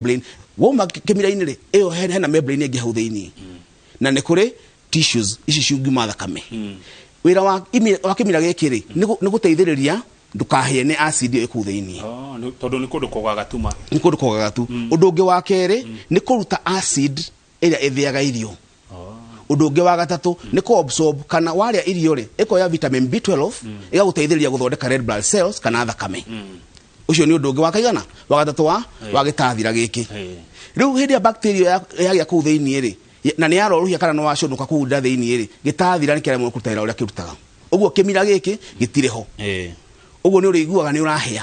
Membrane wauma kĩmira-inĩ rĩ, ĩyo hena membrane ĩngĩ hau thĩinĩ na nĩ kũrĩ tissues ici ciungiuma thakame. Wĩra wa kĩmira gĩkĩ rĩ, nĩ gũteithĩrĩria ndũkahĩe nĩ acid ĩyo ĩ kũu thĩinĩ. Oh, tondũ nĩ kũndũ kũgagatuma. Nĩ kũndũ kũgagatu. Ũndũ ũngĩ wa kerĩ nĩ kũruta acid ĩrĩa ĩthĩaga irio. Ũndũ ũngĩ wa gatatũ nĩ kũ absorb, kana warĩa irio rĩ, ĩkoya vitamin B12 ĩgagũteithĩrĩria gũthondeka red blood cells kana thakame. Ũcio nĩ ũndũ ũngĩ wa kaigana wa gatatũ wa gĩtathira gĩkĩ. Rĩu hĩndĩ ya bacteria yagĩa kũu thĩinĩ rĩ, na nĩ yaroruhia kana nĩ wacũnũka kũu nda thĩinĩ rĩ, gĩtathira nĩ kĩaremwo kũruta wĩra ũrĩa kĩrutaga, ũguo kĩmira gĩkĩ gĩtirĩ ho. Ũguo nĩ ũrĩiguaga nĩ ũrahĩa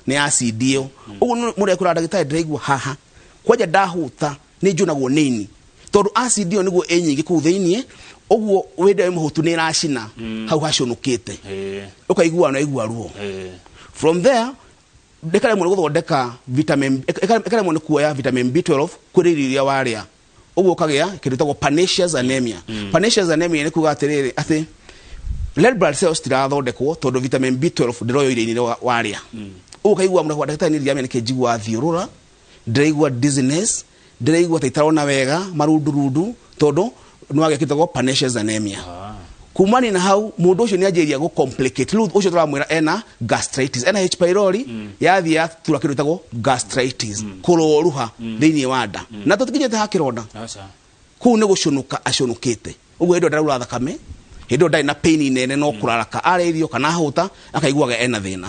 nĩ acid ĩyo. Ũguo mũndũ ekwĩra ndagĩtarĩ, "Ndĩraigua haha kwanja ndahũta nĩ njũnagwo nĩ ini," tondũ acid ĩyo nĩguo ĩ nyingĩ kũu thĩinĩ. Ũguo wĩnda wĩ mũhũtu nĩ ĩracina hau hacũnũkĩte, ũkaigua na igua ruo. From there ĩkaremwo nĩ gũthondeka vitamin, ĩkaremwo nĩ kuoya vitamin B12 kũrĩ irio iria warĩa, ũguo ũkagĩa kĩndũ gĩtagwo pernicious anemia. Pernicious anemia nĩ kuga atĩrĩrĩ, atĩ red blood cells citirathondekwo tondũ vitamin B12 ndĩroyo irio-inĩ iria warĩa. Ũguo ũkaigua mũndũ akauga, "Ndagĩtarĩ, niĩ ndiramenya nĩkĩ njiguaga thiũrũra, ndĩraigua dizziness, ndĩraigua ta itarona wega, marundurundu," tondũ nĩ wagĩa kĩtagwo pernicious anemia. Kumania na hau mũndũ ũcio nĩ anjĩrĩria gũ complicate. Rĩu ũcio tũramwĩra ena gastritis, ena H pylori yathiĩ yatura kĩndũ gĩtagwo gastritis, kũroruha thĩinĩ wa nda, na tũtikinyĩte ha kĩronda. Aca. Kũu nĩ gũcũnũka acũnũkĩte. Ũguo hĩndĩ ĩyo ndaraura thakame, hĩndĩ ĩyo ndarĩ na pain nene, no kũraraka arĩa irio kana ahũta akaiguaga ena thĩna.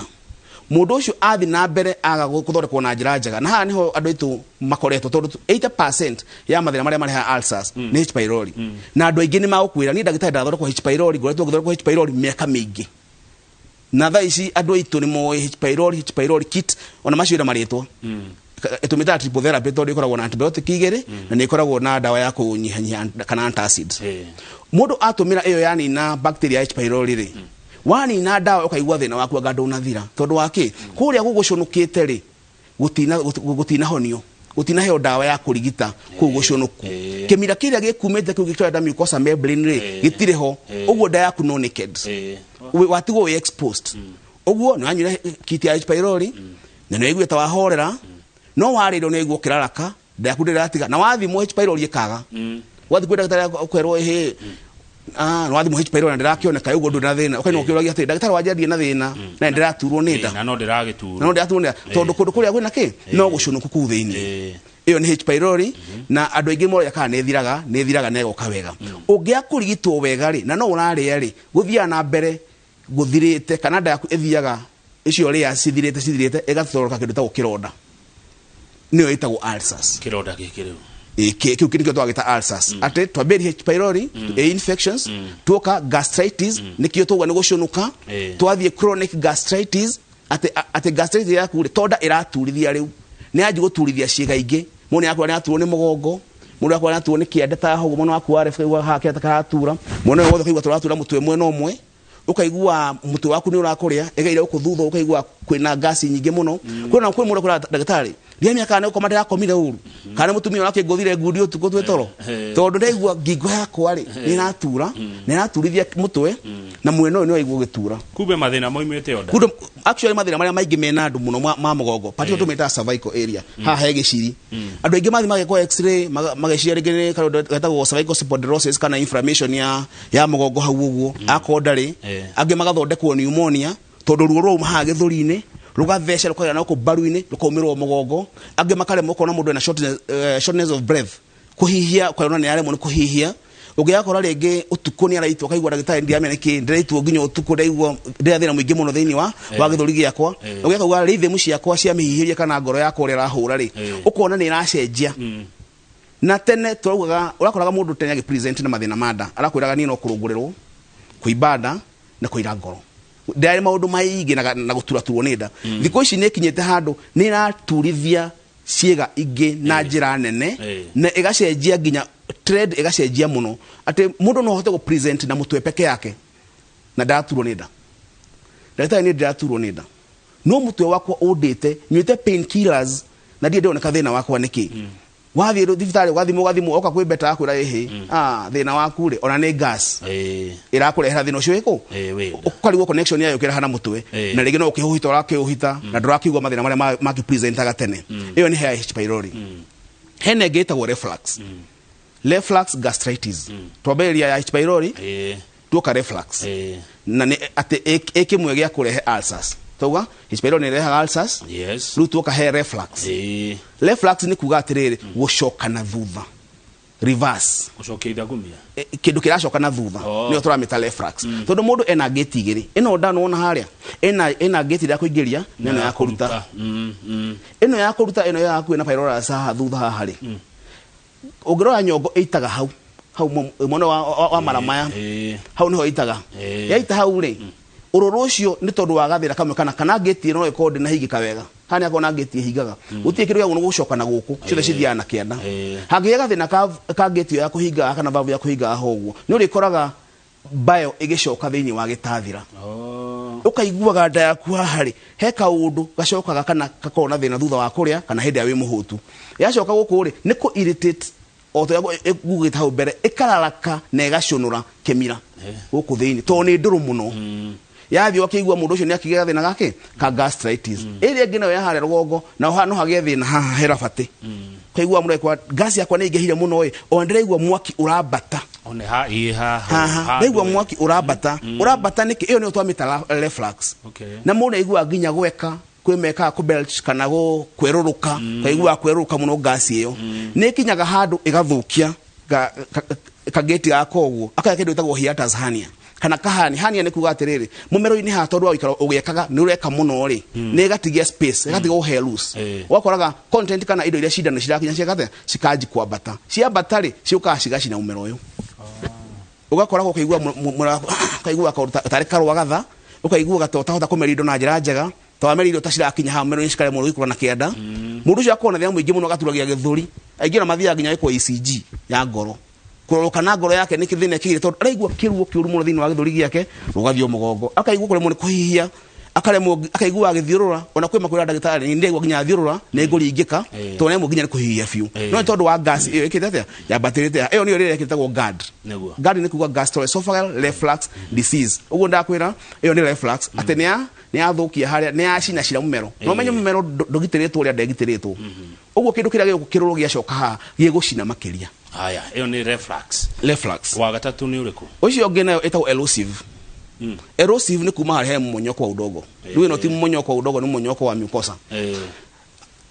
Mũndũ ũcio athi na mbere aga gũthondekwo na njĩra njega, na haha nĩho andũ aitũ makoretwo, tondũ 80% ya mathĩna marĩa marehaga ulcers nĩ H pylori, na andũ aingĩ nĩ magũkwĩra, "Niĩ ndagĩtarĩ ndathondekwo H pylori, ngoretwo ngĩthondekwo H pylori mĩaka mĩingĩ." Na thaa ici andũ aitũ nĩ moĩ H pylori, H pylori kit, ona macio ĩna marĩtwa tũmĩtaga triple therapy, tondũ ĩkoragwo na antibiotic igĩrĩ na nĩ ĩkoragwo na ndawa ya kũnyihanyihia kana antacids. Mũndũ atũmĩra ĩyo yanina bacteria ya H pylori rĩ, wanina ndawa ũkaigua thĩna waku anga ndũnathira, tondũ wa kĩ? Kũrĩa gũgũcũnũkĩte rĩ, gũtinahonio, gũtinaheo ndawa ya kũrigita kũu gũcũnũku. Kĩmira kĩrĩa gĩkumĩte kĩu gĩkĩrenda mucosa membrane rĩ, gĩtirĩ ho. Ũguo nda yaku no naked. Watigwo wĩ exposed. Ũguo nĩ wanyuire kit ya H pylori na nĩ waiguire ta wahorera, no warĩrwo nĩ waigua ũkĩraraka, nda yaku ndĩratiga, na wathimwo H pylori ĩkaga. Wathiĩ kwĩ ndagĩtarĩ ũkerwo, "Ĩhĩ, ah, nĩ wathimwo H pylori na ndĩrakĩoneka, ũguo ndũrĩ na thĩna." Ũkainũka ũkĩũragia atĩrĩ, "Ndagĩtarĩ wanja ndirĩ na thĩna na nĩ ndĩraturwo nĩ nda." Na no ndĩragĩturwo. Na no ndĩraturwo nĩ nda tondũ kũndũ kũrĩa kwĩna kĩ no gũcũnũku kũu thĩinĩ. Ĩyo nĩ H pylori, na andũ aingĩ moragia kana nĩ ĩthiraga. Nĩ ĩthiraga na ĩgoka wega ũngĩaga kũrigitwo wega rĩ, na no ũrarĩa rĩ, gũthiaga na mbere gũthirĩte, kana nda yaku ĩthiaga icio rĩa cithirĩte cithirĩte, ĩgatoroka kĩndũ ĩtagwo kĩronda, nĩyo ĩtagwo ulcers. Kĩronda gĩkĩ rĩu. Kĩu nĩkĩo twagĩta ulcers, atĩ twambĩrĩria H pylori infections, tuoka gastritis, nĩkĩo tauga nĩ gũcũnũka. Twathiĩ chronic gastritis, atĩ gastritis yaku rĩ, tonda ĩraturithia, rĩu nĩ yanji gũturithia ciĩga ingĩ. Mũndũ nĩ akura nĩ aturwo nĩ mũgongo, mũndũ akura nĩ aturwo nĩ kĩande ta ũguo, mwena waku wa left ũkaigua haha kĩande karatura, mwena ũyũ wothe ũkaigua tũratura mũtwe mwena ũmwe, ũkaigua mũtwe waku nĩ ũrakũrĩa, ĩgeire gũkũ thutha ũkaigua kwĩna ngasi nyingĩ mũno. Kwĩna kwĩ mũndũ akwĩra, "Ndagĩtarĩ, ndiramenya kana nĩ gũkoma ndĩrakomire ũru, kana nĩ mũtumia ũrakĩngũthire ngundi ũtukũ twĩ toro, tondũ ndaigua ngingo yakwa rĩ nĩ ĩratura na ĩraturithia mũtwe na mwena ũyũ nĩ waigua ũgĩtura." Kumbe mathĩna moimĩte o nda. Kundo actually mathĩna marĩa maingĩ mena andũ mũno ma mũgongo particularly tũmĩtaga cervical area, haha he gĩciri. Andũ aingĩ mathiĩ magekwo x-ray, mageciria rĩngĩ nĩ kaũndũ getagwo cervical spondylosis kana inflammation ya mũgongo hau ũguo, akorwo ndarĩ. Angĩ magathondekwo pneumonia, tondũ ruo rwauma haha gĩthũri-inĩ rũgatheca rũkagera na gũkũ mbaru-inĩ rũkaumĩrwo mũgongo. Angĩ makaremwo, ũkona mũndũ ena shortness of breath, kũhihia ũkona nĩ aremwo nĩ kũhihia. Ũngĩgakora rĩngĩ ũtukũ nĩ araitwo, akaigua, "Ndagĩtarĩ, ndiramenya nĩkĩ ndĩraitwo nginya ũtukũ, ndaigua ndĩra thĩna mũingĩ mũno thĩinĩ wa gĩthũri gĩakwa." Ũgĩkauga rhythm ciakwa cia mĩhihĩrie kana ngoro yakwa ũrĩa ĩrahũra rĩ, ũkona nĩ ĩracenjia. Na tene tũraugaga, ũrakoraga mũndũ tene agĩpresent na mathĩna ma nda, arakwĩraga, "Niĩ no kũrũngũrĩrwo, kũimba nda na kũira ngoro, ndĩrarĩ maũndũ maingĩ na gũturaturwo nĩ nda." Thikũ ici nĩ ĩkinyĩte handũ nĩ ĩraturithia ciĩga ingĩ na njĩra nene na ĩgacenjia nginya trend, ĩgacenjia mũno atĩ mũndũ no ahote gũ present na mũtwe peke yake na ndaraturwo nĩ nda. "Ndagĩtarĩ, niĩ ndĩraturwo nĩ nda, no mũtwe wakwa ũndĩte, nyuĩte pain killers na ndirĩ ndĩroneka thĩna wakwa nĩkĩ." Wathiĩ thibitarĩ ũgathimwo ũgathimwo oka kwĩ beta akwĩra ĩhĩ thĩna waku rĩ ona nĩ gas ĩrakũrehera thĩna ũcio wĩkũ ũkarigwo connection yayo ĩkĩreha na mũtwe na rĩngĩ no ũkĩhũhita ũrakĩũhita na ndũrakĩigua mathĩna marĩa makĩpresentaga tene. Ĩyo nĩ ya H pylori. Hena ĩngĩ ĩtagwo reflux. Reflux gastritis. Twambĩrĩria ya H pylori tuoka reflux. Na nĩ atĩ ĩ kĩmwe gĩa kũrehe ulcers. Tauga H pylori nĩ ĩrehaga ulcers. Yes. Rĩu tuoka he reflux. Reflux nĩ kuga atĩrĩrĩ gũcoka na thutha. Reverse. Gũcokia ithagumia. Kĩndũ kĩracoka na thutha nĩyo tũramĩta reflux. Tondũ mũndũ ena gate igĩrĩ. Ĩno nda nĩwona harĩa ena gate ya kũingĩria na ĩno ya kũruta. Ĩno ya kũruta ĩno ya hakuhĩ na pylorus haha thutha haha rĩ. Ũngĩrora nyongo ĩitaga hau hau mwena wa mara maya hau niho ĩitaga. Yaita hau rĩ ũrũrũ ũcio nĩ tondũ wa gathĩna kamwe kana gate ĩno no ĩkorwo ndĩnahingĩka wega. Haha nĩ akorwo na gate ĩhingaga. Gũtirĩ kĩndũ gĩa gũcoka na gũkũ ciothe cithiaga na kĩanda. Hangĩgĩa gathĩna ka gate ĩyo ya kũhinga kana valve ya kũhinga haha ũguo nĩ ũrĩkoraga bayo ĩgĩcoka thĩinĩ wa gĩtathira. Ũkaiguaga nda yaku haha rĩ he kaũndũ gacokaga kana gakorwo na thĩna thutha wa kũrĩa kana hĩndĩ ĩrĩa wĩ mũhũtu. Yacoka gũkũ rĩ nĩ kũ irritate o ta ũrĩa ngugĩte hau mbere ĩkararaka na ĩgacũnũra kĩmira gũkũ thĩinĩ tondũ nĩ ndũrũ mũno. Yathiĩ ũkĩigua mũndũ ũcio nĩ akĩgĩa gathĩna gake ka gastritis. Ĩrĩa ĩngĩ nayo ya harĩa rũgongo na no hagĩe thĩna haha hera batĩ. Ũkaigua mũndũ akwa gas yakwa nĩ ĩingĩhire mũno ĩ o ndĩraigua mwaki ũrambata. One ha ĩ ha ndaigua mwaki ũrambata. Ũrambata nĩkĩ? Ĩyo nĩyo twamĩta reflux. Na mũndũ aiguaga nginya gweka kwĩ mekaga kũ belch kana kwerũrũka kaiguaga kwerũrũka mũno gas ĩyo. Nĩ ĩkinyaga handũ ĩgathũkia kageti gaka ũguo akagĩa kĩndũ gĩtagwo hiatus hernia kana kahani. Hernia nĩ kuga atĩrĩrĩ mũmero-inĩ haha tondũ wa gũikara ũgĩekaga nĩ ũreka mũno rĩ nĩ ĩgatigia space ĩgatiga ũhe loose. Ũgakoraga content kana indo iria cindano cirakinya ciakate cikanji kwambata. Ciambata rĩ ciũkaga cigacina mũmero ũyũ. Ũgakoragwo ũkĩigua ũkaigua tarĩ karũa gatha ũkaigua ta ũtahota kũmeria indo na njĩra njega ta wameria indo ta cirakinya haha mũmero-inĩ cikaremwo gũikũra na kĩanda. Mũndũ ũcio akorwo na thĩna mũingĩ mũno agaturagia gĩthũri. Aingĩ ona mathiaga nginya gwĩkwo ECG ya ngoro kũrorwo kana ngoro yake nĩ thĩna ĩkĩgĩre tondũ araigua kĩruo kĩũru mũno thĩinĩ wa gĩthũri gĩake rũgathiĩ mũgongo akaigua kũremwo nĩ kũhihia akaremwo akaigua agĩthiũrũra ona kwĩ makwĩra ndagĩtarĩ nĩ ndĩraigua nginya thiũrũra nĩ ngũringĩka tondũ nĩamwe nginya nĩ kũhihia biũ. No nĩ tondũ wa gas ĩyo ĩkĩte atĩa yambatĩrĩte. Ĩyo nĩyo ĩrĩa ĩtagwo GERD. GERD nĩ kuga gastroesophageal reflux disease. Ũguo ndakwĩra ĩyo nĩ reflux atĩ nĩ yathũkia harĩa nĩ yacinacira mũmero. No menye mũmero ndũgitĩrĩtwo ũrĩa ndegitĩrĩtwo. Ũguo kĩndũ kĩrĩa gĩgũkũ kĩrũrũ gĩacoka haha gĩgũcina makĩria. Haya, ĩyo nĩ reflux. Reflux. Wa gatatũ nĩ ũrĩkũ? Ũcio ũngĩ nayo ĩtagwo erosive. Erosive nĩ kuma harĩa he mũmonyoko wa udongo. Rĩu ĩno ti mũmonyoko wa udongo nĩ mũmonyoko wa mucosa.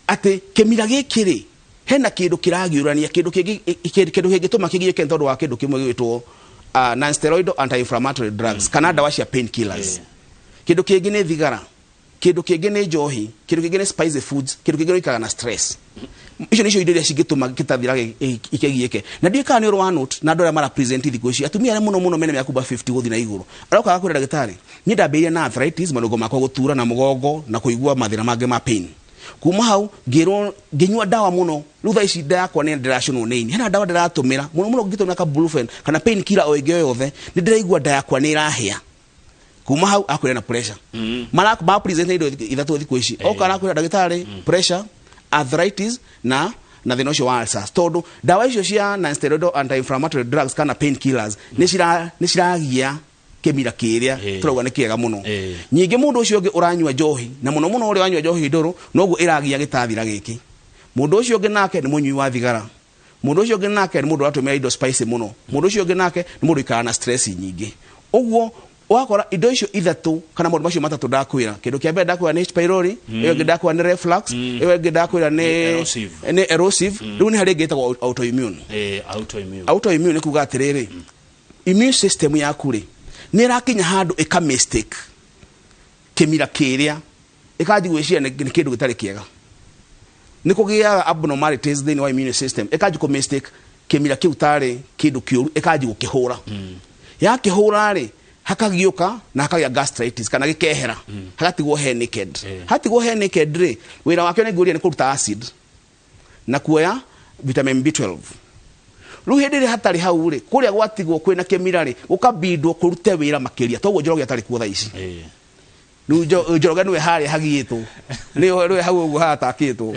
Atĩ kĩmira gĩkĩ rĩ hena kĩndũ kĩragiũrania kĩndũ kĩngĩ kĩndũ kĩngĩtũma kĩgiĩke tondũ wa kĩndũ kĩmwe gĩgwĩtwo non-steroidal anti-inflammatory drugs kana ndawa cia painkillers. Kĩndũ kĩngĩ nĩ thigara, kĩndũ kĩngĩ nĩ njohi, kĩndũ kĩngĩ nĩ spicy foods, kĩndũ kĩngĩ nĩ gũikara na stress. Icio nĩcio indo iria cingĩtũma gĩtathira gĩkĩgiĩke. Na ndiũĩ kana nĩ ũrĩ wa note na andũ arĩa mara present thikũ ici atumia arĩa mũno mũno mena mĩaka kuma 50 gũthiĩ na igũrũ arokaga kwĩra ndagĩtarĩ niĩ ndambĩrĩirie na arthritis marũngo makwa gũtura na mũgongo na kũigua mathĩna mangĩ ma pain. Kuma hau ngĩrwo ngĩnyua ndawa mũno rĩu thaa ici nda yakwa nĩ ndĩracinwo nĩ ini. Hena ndawa ndĩratũmĩra mũno mũno ngĩtũmĩra ka Brufen kana pain killer o ĩngĩ o yothe nĩ ndĩraigua nda yakwa nĩ ĩrahĩa. Kuma hau akwĩra na pressure. Mara ba present indo ithatũ thikũ ici. Oka arakwĩra ndagĩtarĩ pressure, arthritis na thĩna ũcio wa ulcers. Tondũ ndawa icio cia non-steroidal anti-inflammatory drugs kana pain killers nĩ ciragia kĩmira kĩrĩa tũrauga nĩ kĩega mũno. Nyingĩ mũndũ ũcio ũngĩ ũranyua njohi na mũno mũno ũrĩa wanyua njohi ndũrũ noguo ĩragia gĩtathira gĩkĩ. Mũndũ ũcio ũngĩ nake nĩ mũnyui wa thigara. Mũndũ ũcio ũngĩ nake nĩ mũndũ ũratũmĩra indo spicy mũno. Mũndũ ũcio ũngĩ nake nĩ mũndũ ũikaraga na stress nyingĩ. Ũguo wakora indo icio ithatũ kana maũndũ macio matatũ ndakwĩra. Kĩndũ kĩa mbere ndakwĩra nĩ H pylori, ĩyo ĩngĩ ndakwĩra nĩ reflux, ĩyo ĩngĩ ndakwĩra nĩ erosive. Rĩu nĩ harĩ ĩngĩ ĩtagwo autoimmune. Autoimmune. Autoimmune nĩ kuga atĩrĩrĩ immune system yaku rĩ nĩ ĩrakinya handũ ĩka mistake kĩmira kĩrĩa ĩkanji gwĩciria nĩ kĩndũ gĩtarĩ kĩega. Nĩ kũgĩaga abnormalities thĩinĩ wa immune system ĩkanji kũ mistake kĩmira kĩu tarĩ kĩndũ kĩũru ĩkanji gũkĩhũra. Yakĩhũra rĩ hakagiũka na hakagĩa gastritis kana gĩkehera hagatigwo he naked. Hatigwo he naked rĩ wĩra wake nĩ ngũria nĩ kũruta acid na kuoya vitamin B12. Rĩu hĩndĩ ĩrĩa hatarĩ hau rĩ kũrĩa gwatigwo kwĩna kĩmira rĩ gũkabindwo kũrute wĩra makĩria toguo Njoroge atarĩ kuo thaa ici. Rĩu Njoroge nĩwe harĩa hagiĩtwo, nĩwe hau ũguo hatakĩtwo.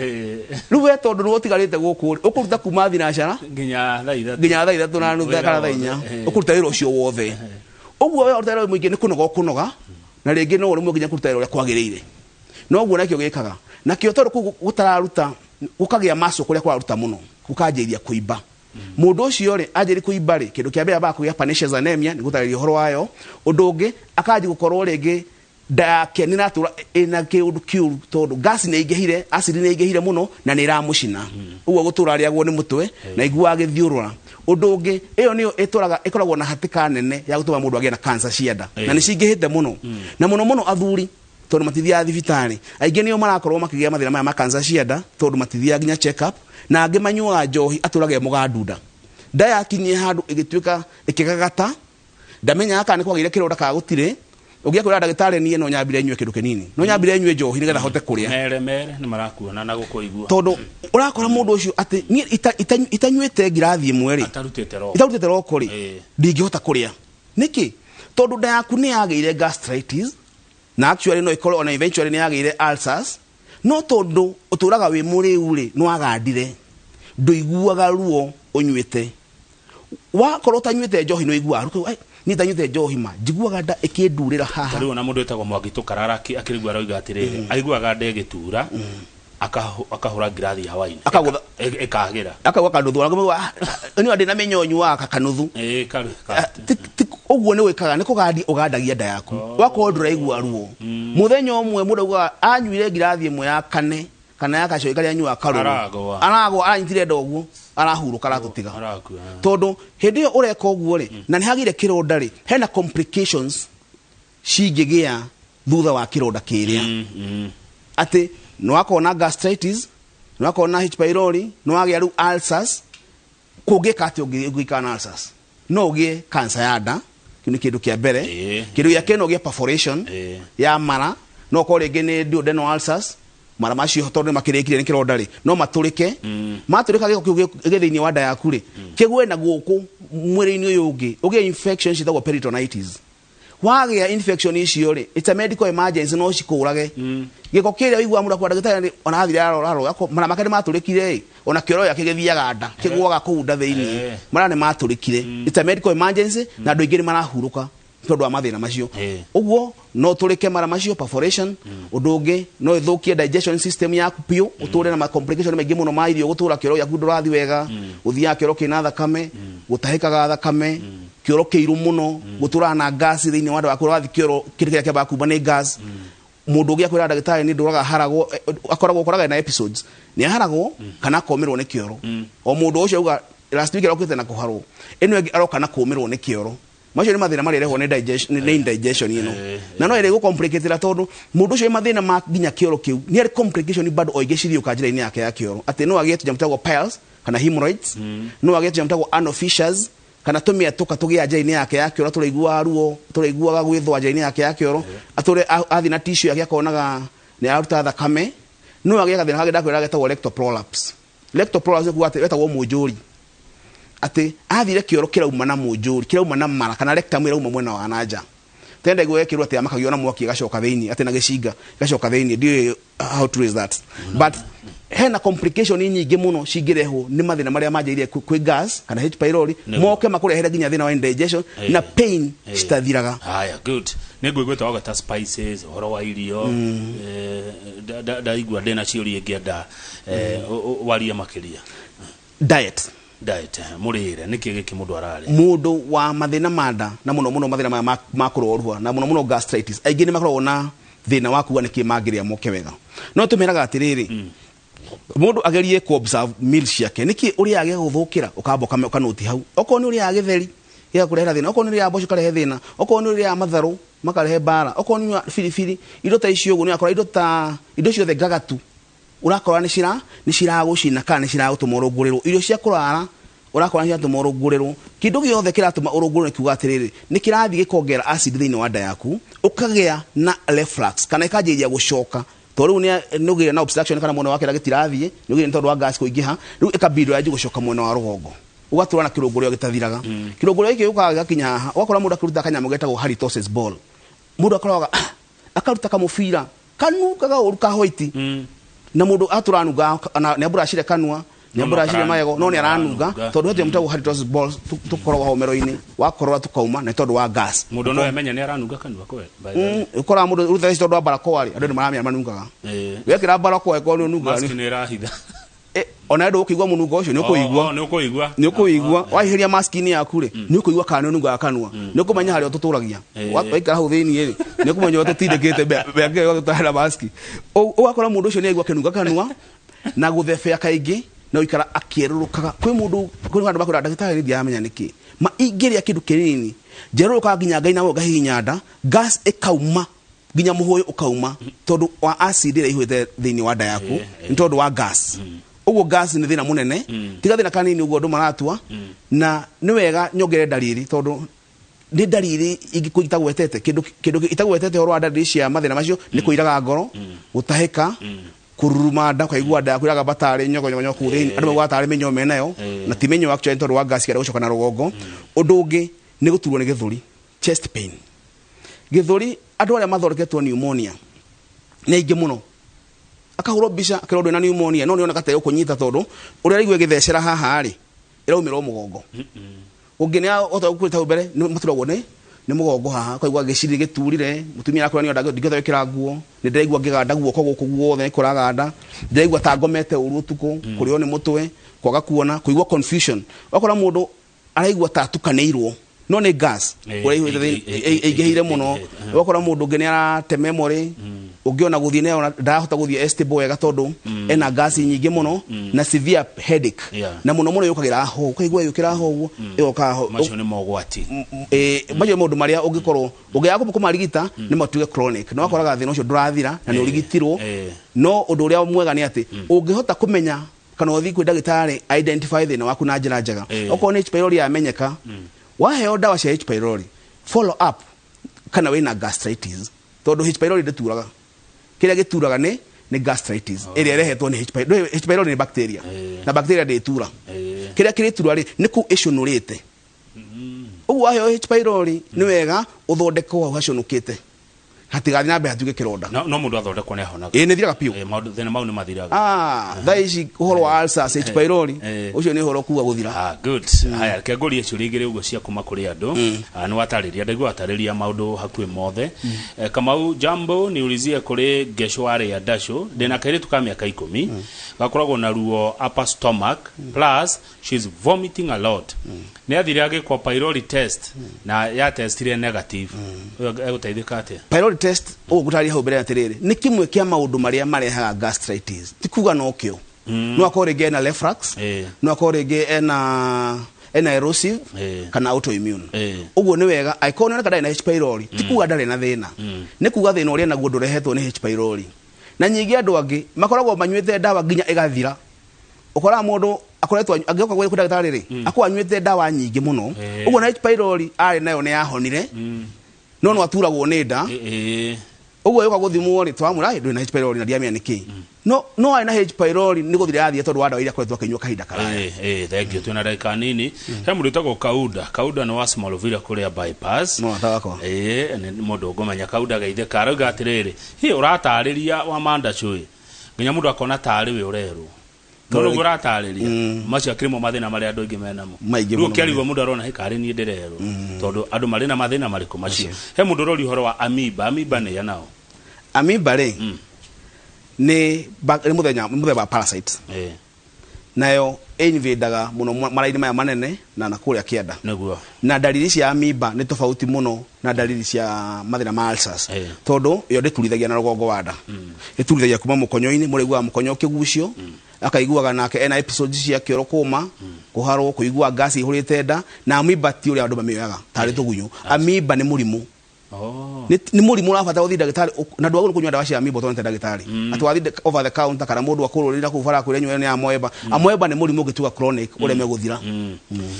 Rĩu we tondũ nĩwe ũtigarĩte gũkũ rĩ, ũkũruta kuma thinacara nginya thaa 3. Nginya thaa 3:30 Wĩra kana thaa wothe. 4. Ũkũruta wĩra ũcio wothe ũguo we ũruta wĩra mũingĩ, nĩ kũnoga ũkũnoga, na rĩngĩ no ũremwo nginya kũruta wĩra ũrĩa kwagĩrĩire. Noguo nakĩo gĩkaga nakĩo, tondũ kũu gũtararuta gũkagĩa maco, kũrĩa kũraruta mũno gũkanjĩrĩria kũimba. Mũndũ ũcio rĩ, anjĩrĩ kũimba rĩ, kĩndũ kĩa mbere ambaga kũgĩa pernicious anemia, nĩ gũtarĩria ũhoro wayo. Ũndũ ũngĩ, akanjia gũkorwo rĩngĩ nda yake nĩ ĩratũra ĩna kĩũndũ kĩũru, tondũ gas nĩ ĩingĩhire, acid nĩ ĩingĩhire mũno na nĩ ĩramũcina. Ũguo gũtũra arĩagwo nĩ mũtwe na iguaga gĩthiũrũra. Ũndũ ũngĩ, ĩyo nĩyo ĩtũraga ĩkoragwo na hatĩka nene ya gũtũma mũndũ agĩe na cancer cia nda, na nĩ cingĩhĩte mũno, na mũno mũno athuri, tondũ matithiaga thibitarĩ. Aingĩ nĩo marakorwo makĩgĩa mathĩna maya ma cancer cia nda, tondũ matithiaga nginya check up, na angĩ manyuaga njohi, atũrage mũgandunda. Nda yakinyie handũ ĩgĩtuĩka ĩkĩgagata, ndamenyaga kana nĩ kwagĩire kĩronda kana gũtirĩ. Ũngĩa kwĩra ndagĩtarĩ, niĩ no nyambire nyue kĩndũ kĩnini, no nyambire nyue njohi nĩgetha hote kũrĩa. Mere mere nĩ marakuona na gũkũigua. Tondũ ũrakora mũndũ ũcio atĩ niĩ itanyuĩte ngirathi ĩmwe rĩ, atarutĩte roho, itarutĩte roko rĩ, ndingĩhota kũrĩa. Nĩkĩ? Tondũ nda yaku nĩ yagĩire gastritis, na actually no ĩkorwo ona eventually nĩ yagĩire ulcers. No tondũ ũtũraga wĩ mũrĩu rĩ, nĩ wagandire, ndũiguaga ruo ũnyuĩte. Wakorwo ũtanyuĩte njohi nĩ ũiguaga ruo. Ai, niĩ itanyuĩte njohi ma njiguaga nda ĩkĩndurĩra haha. Tarĩu ona mũndũ wĩtagwo Mwangi Tũkarara akĩrigua aroiga atĩrĩrĩ, aiguaga nda ĩgĩtura, akahũra ngirathi ya wine. Akagũtha- Ĩkagĩra. Akauga kanuthu, nĩ ndĩ na mĩnyonyu waka kanuthu. Ũguo nĩ wĩkaga nĩ kũgandia ũgandagia nda yaku, wakorwo ndũraigua ruo. Mũthenya ũmwe mũndũ augaga anyuire ngirathi ĩmwe ya kane kana ya gacoi karĩa anyuaga karũrũ. Aragwa. Aragwa, aranyitire nda ũguo, arahurũka, aratũtiga. Arakua. Tondũ hĩndĩ ĩyo ũreka ũguo rĩ, na nĩ hagĩire kĩronda rĩ, hena complications cingĩgĩa thutha wa kĩronda kĩrĩa, atĩ nĩ wakorwo na gastritis, nĩ wakorwo na H pylori, nĩ wagĩa rĩu ulcers. Kũngĩka atĩ ũngĩikara na ulcers, no ũgĩe cancer ya nda. Kĩu nĩ kĩndũ kĩa mbere. Kĩndũ gĩa kerĩ, no ũgĩe perforation ya mara. No ũkorwo rĩngĩ nĩ duodenal ulcers. Mara macio, tondũ nĩ makĩrĩkire nĩ kĩronda rĩ, no matũrĩke. Matũrĩka, gĩko kĩu gĩ thĩinĩ wa nda yaku rĩ, kĩgwe na gũkũ mwĩrĩ-inĩ ũyũ ũngĩ, ũgĩe infection ciĩtagwo peritonitis. Wagĩa infection icio rĩ, it's a medical emergency, no cikũrage. Gĩko kĩrĩa ũiguaga mũndũ akwa ndagĩtarĩ ona athire arora arora, mara make nĩ matũrĩkire ĩ, ona kĩoro gĩake gĩthiaga nda, kĩgũaga kũu nda thĩinĩ. Mara nĩ matũrĩkire, it's a medical emergency, na andũ aingĩ nĩ marahurũka tondũ wa mathĩna macio. Ũguo no tũrĩke mara macio, perforation. Ũndũ ũngĩ, no ĩthũkie digestion system yaku biũ, ũtũre na ma complication maingĩ mũno ma irio, gũtũra kĩoro gĩaku ndũrathiĩ wega, gũthiaga kĩoro kĩna thakame, gũtahĩkaga thakame, kĩoro kĩirũ mũno, gũtũraga na gas thĩinĩ wa nda waku, ũrathiĩ kĩoro kĩrĩa kĩrĩa kĩambaga kuma nĩ gas. Mũndũ ũngĩ akwĩra ndagĩtarĩ nĩ ndũraga haragwo, akoragwo ũkoraga na episodes, nĩ aharagwo kana akomĩrwo nĩ kĩoro. O mũndũ ũcio auga last week arokĩte na kũharwo, ĩno ĩngĩ aroka na kũmĩrwo nĩ kĩoro. Macio nĩ mathĩna marĩa rehwo nĩ digestion, nĩ indigestion ĩno, na no ĩrĩ gũcomplicatĩra, tondũ mũndũ ũcio wĩ mathĩna ma nginya kĩoro kĩu nĩ arĩ complication bado o ingĩ cithiũka njĩra-inĩ yake ya kĩoro, atĩ no agĩe tũnyamũ twĩtagwo piles kana hemorrhoids, no agĩe tũnyamũ twĩtagwo anal fissures, kana tũmĩatũka tũgĩa njĩra-inĩ yake ya kĩoro, tũraiguaga ruo, tũraiguaga gwĩthũa njĩra-inĩ yake ya kĩoro, atũre athiĩ na tissue yake akonaga nĩ araruta thakame. No agĩe gathĩna kangĩ ndakwĩra getagwo rectal prolapse. Rectal prolapse nĩ kuga atĩ wetagwo mũnjũri, atĩ athire kĩoro kĩrauma na mũnjũri, kĩrauma na mara kana rectum ĩrauma mwena wa na nja. Tenda igwe ekĩrwo atĩ amakagio na mwaki ĩgacoka thĩinĩ, atĩ na gĩcinga ĩgacoka thĩinĩ. Ndiũĩ how true is that, but hena complication nyingĩ mũno cingĩrehwo nĩ mathĩna marĩa manjĩrĩire kwĩ gas kana H pylori, moke makũrehere nginya thĩna wa indigestion na pain citathiraga. Haya, good, nĩ ngũiguĩte wagweta spices, ũhoro wa irio. Ndaigua ndĩna ciũria ingĩenda warie makĩria. Diet. Diet, mũrĩre, nĩkĩ gĩkĩ mũndũ ararĩa? Mũndũ wa mathĩna ma nda, na mũno mũno mathĩna maya ma kũrorua, na mũno mũno gastritis, aingĩ nĩ makoragwo na thĩna wa kuga nĩkĩ mangĩrĩa moke wega. No tũmeraga atĩrĩrĩ, mũndũ agerie ku observe meal ciake, nĩkĩ ũrĩaga gĩgũthũkĩra, ũkamba ũkanoti hau. Okorwo nĩ ũrĩaga gĩtheri gĩgakũrehera thĩna, okorwo nĩ ũrĩaga mboco ũkarehe thĩna, okorwo nĩ ũrĩaga matharũ makarehe mbara, okorwo nĩ ũnyua biribiri, indo ta icio ũguo, nĩ ũrakora indo ta indo ciothe ngagatu ũrakora nĩ ciragũcina kana nĩ ciragũtũma ũrũngũrĩrwo. Irio cia kũrara ũrakora nĩ ciratũma ũrũngũrĩrwo. Kĩndũ gĩothe kĩratũma ũrũngũrĩrwo nĩ kiuga atĩrĩrĩ, nĩ kĩrathiĩ gĩkongerera acid thĩinĩ wa nda yaku, ũkagĩa na reflux kana ĩkanjĩrĩria gũcoka, tondũ rĩu nĩ ũgĩire na obstruction kana mwena wa kĩrĩa gĩtirathiĩ, nĩ ũgĩire nĩ tondũ wa gas kũingĩha. Rĩu ĩkambindwo yanjie gũcoka mwena wa rũgongo, ũgatũra na kĩrũngũrĩo gĩtathiraga. Kĩrũngũrĩo gĩkĩ gĩũkaga gĩgakinya haha, ũgakora mũndũ akĩruta kanyamũ getagwo halitosis ball. Mũndũ akoragwo Akaruta kamũbira kanungaga ũru ka white. Na mũndũ atũranunga na nĩ aburacire kanua, nĩ aburacire magego, no nĩ aranunga tondũ hete mũtagwo halitosis balls tũkoragwo hau mero-inĩ, wakorora tũkauma nĩ tondũ wa gas. Mũndũ no amenye nĩ aranunga kanua kwe by the way. Ũkoraga mũndũ rĩu thaa ici tondũ wa barakoa rĩ, andũ nĩ maramenya manungaga. Wekĩra barakoa ĩkorwo nĩ ũnungaga. Mask nĩ ĩrahitha. Ona andũ ũkĩigua mũnungo ũcio nĩ ũkũigua. Nĩ ũkũigua. Nĩ ũkũigua. Waihĩria mask-inĩ yaku rĩ, nĩ ũkũigua kana nĩ ũnungaga kanua. Nĩ ũkũmenya harĩa ũtũtũragia. Waikara hau thĩinĩ rĩ, nĩ ũkũmenya ũrĩa tũtindĩkĩte mĩaka ĩyo tũtarĩ na mask. Ũgakora mũndũ ũcio nĩ aigua akĩnunga kanua na gũthebea kaingĩ na gũikara akĩerũrũkaga. Kwĩ mũndũ, kwĩ andũ makwĩra ndagĩtarĩ nĩ ndiramenya nĩkĩ. Ma ingĩrĩa kĩndũ kĩnini, njerũrũkaga nginya ngainama ngahihinya nda, gas ĩkauma nginya mũhũyũ ũkauma tondũ wa acid ĩrĩa ĩihũrĩte thĩinĩ wa nda yaku, nĩ tondũ wa gas. Ũguo gas nĩ thĩna mũnene, tiga thĩna kanini ũguo andũ maratua, na nĩ wega nyongere ndariri tondũ nĩ ndariri ingĩ itagwetete, kĩndũ itagwetete ũhoro wa ndariri cia mathĩna macio nĩ kũiraga ngoro, gũtahĩka, kũruruma nda, ũkaigua nda yaku ĩragamba tarĩ nyogonyonyo kũu thĩinĩ, andũ maugaga tarĩ mĩnyoo menayo, na ti mĩnyoo actually tondũ wa gas ĩrĩa gũcoka na rũgongo. Ũndũ ũngĩ nĩ gũturwo nĩ gĩthũri, chest pain. Gĩthũri, andũ arĩa mathondeketwo pneumonia nĩ aingĩ mũno. Akahũrwo mbica akĩrwo ndwĩna pneumonia, no nĩoneka ta ĩgũkũnyita tondũ ũrĩa araigua ĩgĩthecera haha rĩ, ĩraumĩra o mũgongo. Ũngĩ nĩ ahota gũkwĩta hau mbere, nĩ maturagwo nĩ mũgongo haha, ũkaigua gĩciri gĩturire, mũtumia arakwĩra nĩ ndingĩhota gwĩkĩra nguo, nĩ ndĩraigua ngĩganda guoko gũkũ guothe nĩ kũraganda, ndĩraigua ta ngomete ũru ũtukũ, kũrĩo nĩ mũtwe, kwaga kuona, kũigua confusion. Ũgakora mũndũ araigua ta atukanĩirwo, no nĩ gas ũrĩa ĩihũrĩte ĩingĩhĩire mũno. Ũgakora mũndũ ũngĩ nĩ arate memory, ũngĩ ona gũthiĩ nĩ arona ndarahota gũthiĩ estable wega tondũ ena gas nyingĩ mũno na severe headache. Na mũno mũno yũkagĩra ho, ũkaigua yũkĩra ho ũguo, ĩgoka ho. Macio nĩ mogwati. Macio nĩ maũndũ marĩa ũngĩkorwo ũngĩaga kũmarigita nĩ matuĩke chronic. Na wakoraga thĩna ũcio ndũrathira na nĩ ũrigitirwo. No ũndũ ũrĩa mwega nĩ atĩ ũngĩhota kũmenya kana ũthiĩ kwĩ ndagĩtarĩ identify thĩna waku na njĩra njega. Okorwo nĩ H pylori yamenyeka, waheo ndawa cia H pylori, follow up kana wĩna gastritis, tondũ H pylori ndĩturaga. Kĩrĩa gĩturaga nĩ gastritis ĩrĩa ĩrehetwo nĩ H pylori. H pylori nĩ bacteria. Na bacteria ndĩtura. Kĩrĩa kĩrĩtura rĩ, nĩ kũu ĩcũnũrĩte. Ũguo waheo H pylori nĩ wega ũthondekwo hau hacũnũkĩte, hatigathiĩ na mbere hatuĩke kĩronda. No mũndũ athondekwo nĩ ahonaga. Ĩĩ, nĩ thiraga biũ. Maũndũ thĩna mau nĩ mathiraga. Thaa ici ũhoro wa ulcers, H pylori, ũcio nĩ ũhoro kuga gũthira. Good. Haya, reke ngũrie ciũria igĩrĩ ũguo cia kuma kũrĩ andũ. Nĩ watarĩria, ndaigua watarĩria maũndũ hakuhĩ mothe. Kamau, jambo, niulizie kũrĩ Ngesho wa Rĩa Ndacũ, ndĩna kairĩtu ka mĩaka 10, gakoragwo na ruo upper stomach, plus she's vomiting a lot. Nĩ athire agĩkwo pylori test na ya testire negative. Ũyũ egũteithĩka atĩa? Pylori test ũguo ngũtarĩria hau mbere atĩrĩrĩ, nĩ kĩmwe kĩa maũndũ marĩa marehaga gastritis. Ti kuga no kĩo. No akorwo rĩngĩ ena reflux, no akorwo rĩngĩ ena erosive kana autoimmune. Ũguo nĩ wega angĩkorwo nĩoneka ndarĩ na H pylori, ti kuga ndarĩ na thĩna. Nĩ kuga thĩna ũrĩa naguo ndũrehetwo nĩ H pylori. Na nyingĩ andũ angĩ makoragwo manyuĩte ndawa nginya ĩgathira. Ũkoraga mũndũ akoretwo angĩoka gwĩ ndagĩtarĩ rĩ, akorwo anyuĩte ndawa nyingĩ mũno. Ũguo na H pylori arĩ nayo nĩ yahonire. No no aturagwo nĩ nda. Ũguo yoka gũthimwo rĩ, twamwĩra, Ĩ, ndũrĩ na H pylori na ndiamenya nĩkĩ. No, no arĩ na H pylori nĩ gũthira yathiĩ tondũ wa ndawa iria akoretwo akĩnyua kahinda karaya. Thank you. Twĩna ndagĩka nini. He mũndũ wĩtagwo Kauda. Kauda nĩ wa Small Villa kũrĩa bypass. No, ata wakwa. Nĩ mũndũ ũngũmenya Kauda geithĩka. Arauga atĩrĩrĩ, hihi ũratarĩria wa Mandacũ ĩ, nginya mũndũ akona tarĩ we ũrerwo. No nĩguo ũratarĩria. Macio akĩrĩ mo mathĩna marĩa andũ aingĩ menamo. Maingĩ Rĩu mũno. ũkĩarigwo mũndũ arona hĩ karĩ niĩ ndĩrerwo. Tondũ andũ marĩ na mathĩna marĩkũ macio. He mũndũ ũroria ũhoro wa amoeba. Amoeba nĩ ya nao? Amoeba rĩ, nĩ nĩ mũthemba wa parasite. Nayo ĩinvadaga mũno mara-inĩ maya manene na kũrĩa kĩanda. Na ndariri cia amoeba nĩ tofauti mũno na ndariri cia mathĩna ma ulcers. Tondũ yo ndĩturithagia na rũgongo wa nda. Ĩturithagia kuma mũkonyo-inĩ, mũraiguaga mũkonyo ũkĩgucio, akaiguaga nake ena episodes cia kĩoro kũma, kũharwo, kũigua gas ihũrĩte nda, na amoeba ti ũrĩa andũ mamĩoyaga tarĩ tũgunyũ. Amoeba nĩ mũrimũ. Nĩ mũrimũ ũrabatara gũthiĩ ndagĩtarĩ, na ndwagĩrĩirwo kũnyua ndawa cia amoeba ũtonete ndagĩtarĩ. Atĩ wathiĩ over the counter kana mũndũ akũrũrĩra kũu bara akwĩre nyua nĩ amoeba. Amoeba nĩ mũrimũ ũngĩtuĩka chronic ũreme gũthira.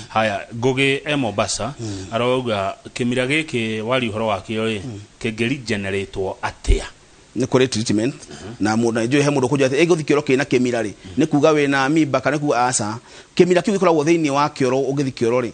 Haya, Ngũgĩ e Mombasa, arauga kĩmira gĩkĩ wari ũhoro wakĩo rĩ, kĩngĩregeneratwo atĩa? Nĩ kũrĩ treatment, na mũndũ, na njũĩ he mũndũ ũkũnjũria atĩ, ĩgũthiĩ kĩoro kĩna kĩmira rĩ, nĩ kuga wĩna amoeba kana nĩ kuga aca. Kĩmira kĩu gĩkoragwo thĩinĩ wa kĩoro, ũngĩthiĩ kĩoro rĩ,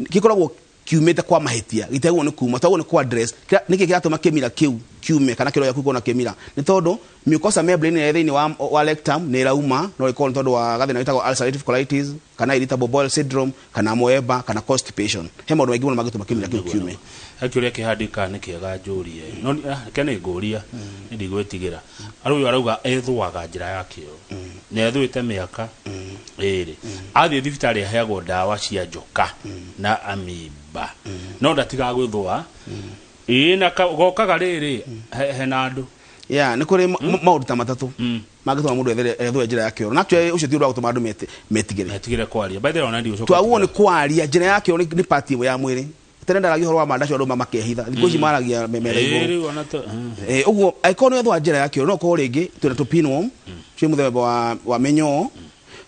gĩkoragwo Kiumĩte kwa mahĩtia gĩtiagĩrĩirwo nĩ kuma, twagĩrĩirwo nĩ ku address nĩkĩ kĩratũma kĩmira kĩu kiume kana kĩro gĩaku gĩkorwo na kĩmira. Nĩ tondũ mucosa membrane ĩrĩa ĩ thĩinĩ wa rectum nĩ ĩrauma, no ĩkorwo nĩ tondũ wa gathĩna gĩtagwo ulcerative colitis kana irritable bowel syndrome kana moeba kana constipation. He maũndũ maingĩ mũno mangĩtũma kĩmira kĩu kiume. He kĩũria kĩhandĩka nĩ kĩega njũrie, no reke nĩ ngũria, nĩ ndigwĩtigĩra. Arĩ ũyũ arauga ethũaga njĩra ya kĩoro na ethũĩte mĩaka 2, athiĩ thibitarĩ aheagwo ndawa cia njoka na amiba no ndatigaga gwĩthũa. Ĩĩ, na gokaga rĩrĩ hena andũ. Yeah, nĩ kũrĩ maũndũ ta matatũ mangĩtũma mũndũ ethũe njĩra ya kĩoro, na actually ũcio ti ũndũ wa gũtũma andũ metigĩre. Metigĩre kwaria, by the way, ona ndigũcoka. Twagwo nĩ kwaria njĩra ya kĩoro nĩ part ĩmwe ya mwĩrĩ. Tene ndaragia ũhoro wa mandacio, andũ makehitha, thikũ ici maragia metha igũrũ. Rĩu ona ta Ũguo angĩkorwo nĩ wethũa njĩra ya kĩoro, no ũkorwo rĩngĩ twĩna tũ pinworm twĩ mũthemba wa mĩnyoo.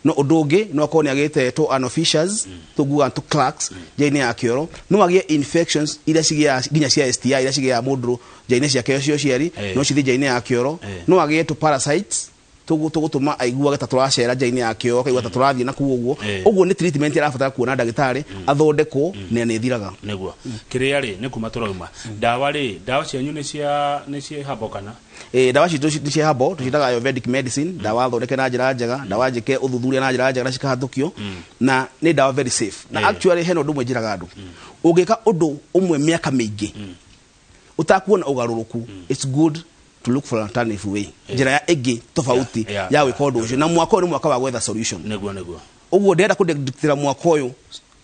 No ũndũ ũngĩ no akorwo nĩ agĩte tũ anal fissures, tũnguga tũ cracks njĩra-inĩ ya kĩoro. No agĩe infections iria cigĩaga nginya cia STI, iria cigĩaga mũndũ njĩra-inĩ ciake cia ũciari, no cithiĩ njĩra-inĩ ya kĩoro. No agĩe tũ parasites tũgũtũma aiguage ta tũracera njĩra-inĩ ya kĩoro, akaigua ta tũrathiĩ na kũu ũguo. Ũguo nĩ treatment ĩrabatara kuona ndagĩtarĩ athondekwo na nĩ ĩthiraga. Nĩguo kĩrĩa rĩ nĩ kuma tũrauma ndawa rĩ, ndawa cianyu nĩ cia habo kana? Ndawa citũ nĩ cia herbal, tũciĩtaga ayurvedic medicine, ndawa thondeke na njĩra njega, ndawa njĩke ũthuthuria na njĩra njega na cikahatũkio, na nĩ ndawa very safe. Na actually hena ũndũ ũmwe njĩraga andũ, ũngĩka ũndũ ũmwe mĩaka mĩingĩ ũtakuona ũgarũrũku, it's good to look for an alternative way, njĩra ya ĩngĩ tofauti ya gwĩka ũndũ ũcio. Na mwaka ũyũ nĩ mwaka wa gwetha solution. Nĩguo. Ũguo ndĩrenda kũndĩkĩra mwaka ũyũ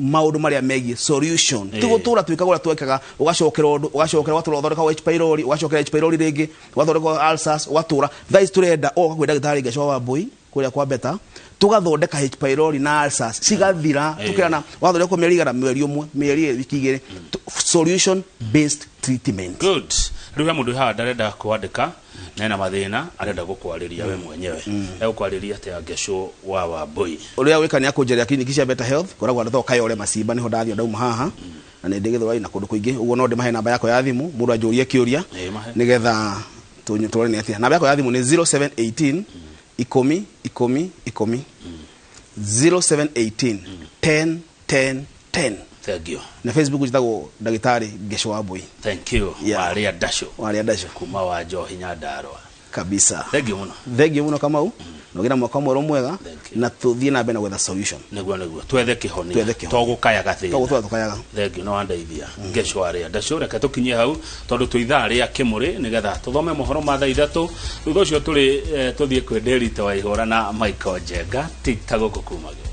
maũndũ marĩa megiĩ solution, ti gũtũra twĩkaga ũrĩa twekaga, ũgacokera ũndũ, ũgacokera, ũgatũra ũthondeka H pylori, ũgacokera H pylori rĩngĩ, ũgathondeka ulcers, ũgatũra. Thaa ici tũrenda ũgoka kwĩ ndagĩtarĩ Ngecwa wa Mbui kũrĩa kwa Beta, tũgathondeka H pylori na ulcers cigathira. Tũkerana wathondekwo mĩeri igana, mweri ũmwe, mĩeri ĩrĩ, wiki 2, solution based treatment. Good. Rĩu he mũndũ haha ndarenda kwandĩka na ena mathĩna, arenda gũkwarĩria we mwenyewe. Egũkwarĩria atĩa Ngecũ wa Wambui? Ũrĩa gwĩka nĩ akũnjeria kiriniki cia Better Health, koragwo andũ Kayore Macimba, nĩho ndathiĩ ndauma haha, na nĩ ndĩ Gĩthũrai na kũndũ kũingĩ ũguo. No ndĩmahe namba yakwa ya thimũ, mũndũ anjũrie kĩũria. Ĩĩ, mahe. Nĩgetha tũrore nĩ atĩa. Namba yakwa ya thimũ nĩ 0718 10 10 10, 0718 10 10 10. Thank you. Na Facebook njĩtagwo ndagĩtarĩ Ngecũ wa Mbui. Thank you. Warĩa ndacũ. Warĩa ndacũ. Kuma wa njohi Nyandarũa. Kabisa. Thank you mũno. Thank you mũno Kamau, na ũgĩe na mwaka mwerũ mwega. Thank you. Na tũthiĩ na mbere na gwetha solution. Nĩguo twethe kĩhonia. Twethe kĩhonia. To gũkayaga thĩna. To gũtũra tũkayaga. Thank you, no wandeithia Ngecũ arĩa ndacũ. Reke tũkinyie hau tondũ twĩ ithaa rĩa kĩmũrĩ, nĩgetha tũthome mohoro ma thaa 3. Thutha ũcio tũrĩ tũthiĩ kwĩ Ndĩrita wa Ihũra na Michael Njenga tita gũkũ kumagio.